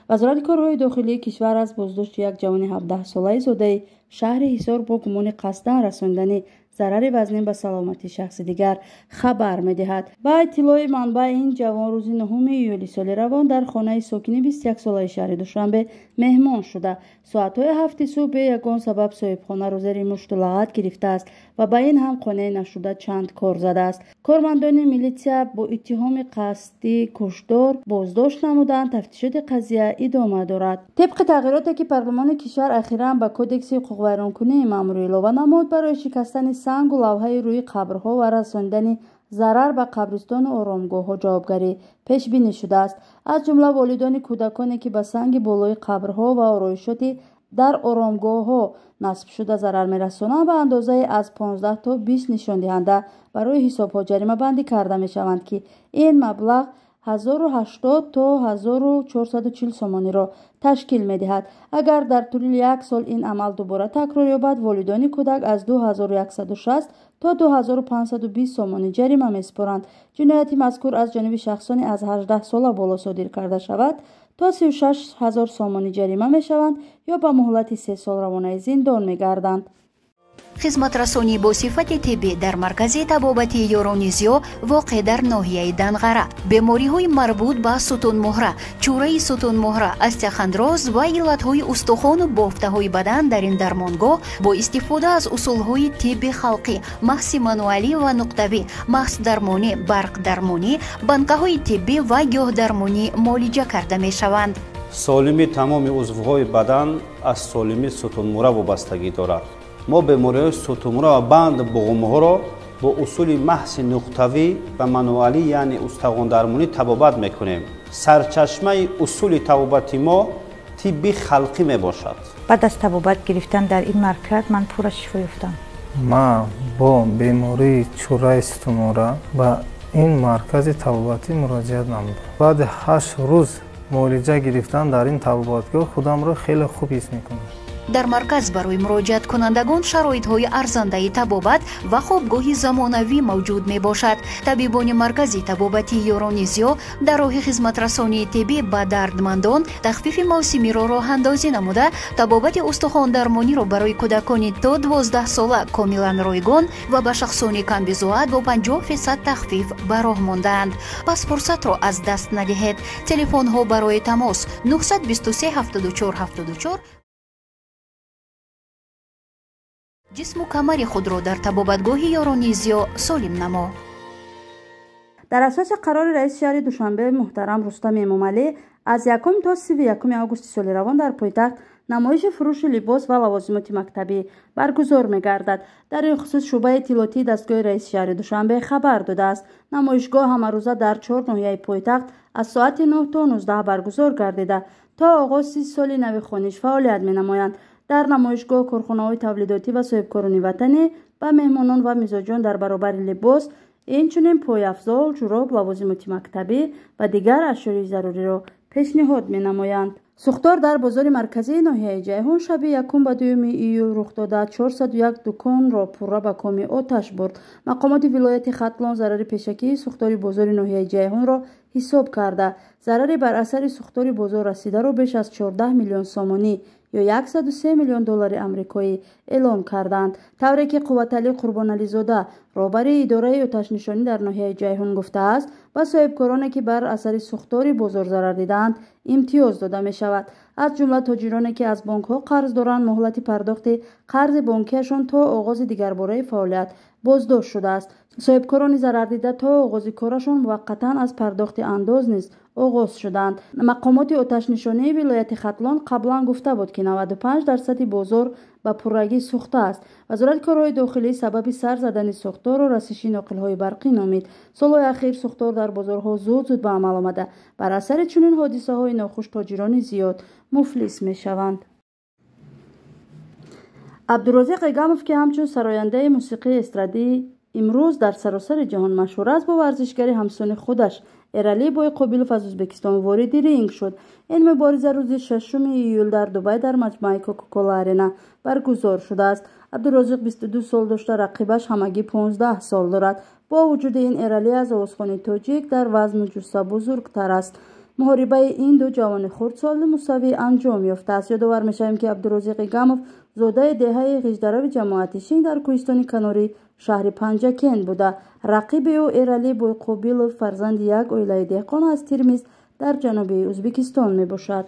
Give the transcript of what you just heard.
Вазорати корҳои дохилии кишвар аз боздошти як ҷавони 17-солаи зодаи шаҳри Ҳисор бо гумони қасдан расондани зарари вазнин ба саломатии шахси дигар хабар медиҳад. Ба иттилои манбаъ, ин ҷавон рӯзи 9 июли соли равон дар хонаи сокини 21-солаи шаҳри Душанбе меҳмон шуда. Соатҳои 7 субҳ бе ягон сабаб соҳибхонаро зери мушту лағат гирифтааст ва ба ин ҳам қонеъ нашуда чанд кор задааст. Кормандони милитсия бо иттиҳоми қасдӣ куштор боздошт намуданд. Тафтишоти қазия идома дорад. Тибқи тағйироте ки парлумони кишвар ахиран ба кодекси ҳуқуқвайронкунии маъмурӣ илова намуд, барои шикастани сангу лавҳаи рӯи қабрҳо ва расонидани зарар ба қабристону оромгоҳҳо ҷавобгарӣ пешбинӣ шудааст. Аз ҷумла волидони кӯдаконе ки ба санги болои қабрҳо ва ороишоти дар оромгоҳҳо насбшуда зарар мерасонанд, ба андозаи аз 15 то 20 нишондиҳанда барои ҳисобҳо ҷаримабандӣ карда мешаванд, ки ин маблағ 1080 то 1440 сомониро ташкил медиҳад. Агар дар тӯли як сол ин амал дубора такрор ёбад, волидони кӯдак аз 2160 то 2520 сомонӣ ҷарима месупоранд. Ҷинояти мазкур аз ҷониби шахсони аз 18 сола боло содир карда шавад, то 36 000 сомонӣ ҷарима мешаванд ё ба муҳлати 3 сол равонаи зиндон мегарданд. Хизматрасонӣ бо сифати тиббӣ дар маркази табобати Ёрони Зиё воқеъ дар ноҳияи Данғара. Бемориҳои марбут ба сутунмуҳра, чӯраи сутунмуҳра, остеохондроз ва иллатҳои устухону бофтаҳои бадан дар ин дармонгоҳ бо истифода аз усулҳои тибби халқӣ, маҳси мануалӣ ва нуқтавӣ, маҳсдармонӣ, барқдармонӣ, банкаҳои тиббӣ ва гиёҳдармонӣ муолиҷа карда мешаванд. Солимии тамоми узвҳои бадан аз солимии сутунмуҳра вобастагӣ дорад. Мо бемориҳои сутунмуҳра ва банд буғумҳоро бо усули маҳси нуқтавӣ ва мануалӣ, яъне устағондармонӣ табобат мекунем. Сарчашмаи усули табобати мо тибби халқӣ мебошад. Баъд аз табобат гирифтан дар ин марказ ман пурра шифо ёфтам. Ман бо бемории чӯраи сутунмуҳра ба ин маркази табобатӣ муроҷиат намудам. Баъди 8 рӯз муолиҷа гирифтан дар ин табобатгоҳ худамро хеле хуб ҳис мекунам. Дар марказ барои муроҷиаткунандагон шароитҳои арзандаи табобат ва хобгоҳи замонавӣ мавҷуд мебошад. Табибони маркази табобатии Ёрони Зиё дар роҳи хизматрасонии тиббӣ ба дардмандон тахфифи мавсимиро роҳандозӣ намуда, табобати устухондармониро барои кӯдакони то 12 сола комилан ройгон ва ба шахсони камбизоат бо 50% тахфиф ба роҳ мондаанд. Пас фурсатро аз даст надиҳед. Телефонҳо барои тамос 923 74 74. Ҷисму камари худро дар табобатгоҳи Ёрони Зиё солим намо. Дар асоси қарори раиси шаҳри Душанбе муҳтарам Рустам Эмомалӣ аз 1 то 31 августи соли равон дар пойтахт намоиши фурӯши либос ва лавозимоти мактабӣ баргузор мегардад. Дар ин хусус шӯъбаи иттилоотии дастгоҳи раиси шаҳри Душанбе хабар додааст. Намоишгоҳ ҳамарӯза дар 4 ноҳияи пойтахт аз соати 9 то 19 баргузор гардида, то оғози соли нави хониш фаъолият менамоянд. Дар намоишгоҳ корхонаҳои тавлидотӣ ва соҳибкорони ватанӣ ба меҳмонон ва мизоҷон дар баробари либос, инчунин пойафзол, ҷуроб, лавозимоти мактабӣ ва дигар ашёи заруриро пешниҳод менамоянд. Сӯхтор дар бозори марказии ноҳияи Ҷайҳун шаби 1 ба 2 июл рух дода, 401 дуконро пурра ба коми оташ бурд. Мақомоти вилояти Хатлон зарари пешакии сӯхтори бозори ноҳияи Ҷайҳунро ҳисоб карда, зарари бар асари сӯхтори бозор расидаро беш аз 14 миллион сомонӣ ё 103 миллион доллари амрикоӣ эълон карданд. Тавре ки Қувваталӣ Қурбонализода, роҳбари идораи оташнишонӣ дар ноҳияи Ҷайҳун гуфтааст, ба соҳибкороне ки бар асари сӯхтори бозор зарар дидаанд имтиёз дода мешавад. Аз ҷумла тоҷироне ки аз бонкҳо қарз доранд, муҳлати пардохти қарзи бонкиашон то оғози дигарбораи фаъолият боздошт шудааст. Соҳибкорони зарардида то оғози корашон муваққатан аз пардохти андоз низ оғоз шуданд. Мақомоти оташнишонии вилояти Хатлон қаблан гуфта буд, ки 95% бозор ба пуррагӣ сӯхтааст. Вазорати корҳои дохилӣ сабаби сар задани сӯхторро расиши ноқилҳои барқӣ номид. Солҳои ахир сӯхтор дар бозорҳо зуд-зуд ба амал омада. Бар асари чунин ҳодисаҳои нохуш тоҷирони зиёд муфлис мешаванд. Абдурозиқ Эгамов, ки ҳамчун сарояндаи мусиқии эстрадӣ имрӯз дар саросари ҷаҳон машҳур аст, бо варзишгари ҳамсони худаш Эрали Бойқобилов аз Ӯзбекистон вориди ринг шуд. Ин мубориза рӯзи 6 июл дар Дубай дар маҷмӯаи Кока-Кола Арена баргузор шудааст. Абдурозиқ 22 сол дошта, рақибаш ҳамагӣ 15 сол дорад. Бо вуҷуди ин Эрали аз овозхони тоҷик дар вазну ҷусса бузургтар аст. Муҳорибаи ин ду ҷавони хурдсоли мусавӣ анҷом ёфтааст. Ёдовар мешавем, ки Абдурозиқ Игамов зодаи деҳаи Ғиждарови ҷамоати Шинг дар кӯҳистони канори шаҳри Панҷакент буда, рақиби ӯ Эрали Бойқобилов фарзанди як оилаи деҳқон аз Термиз дар ҷануби Ӯзбекистон мебошад.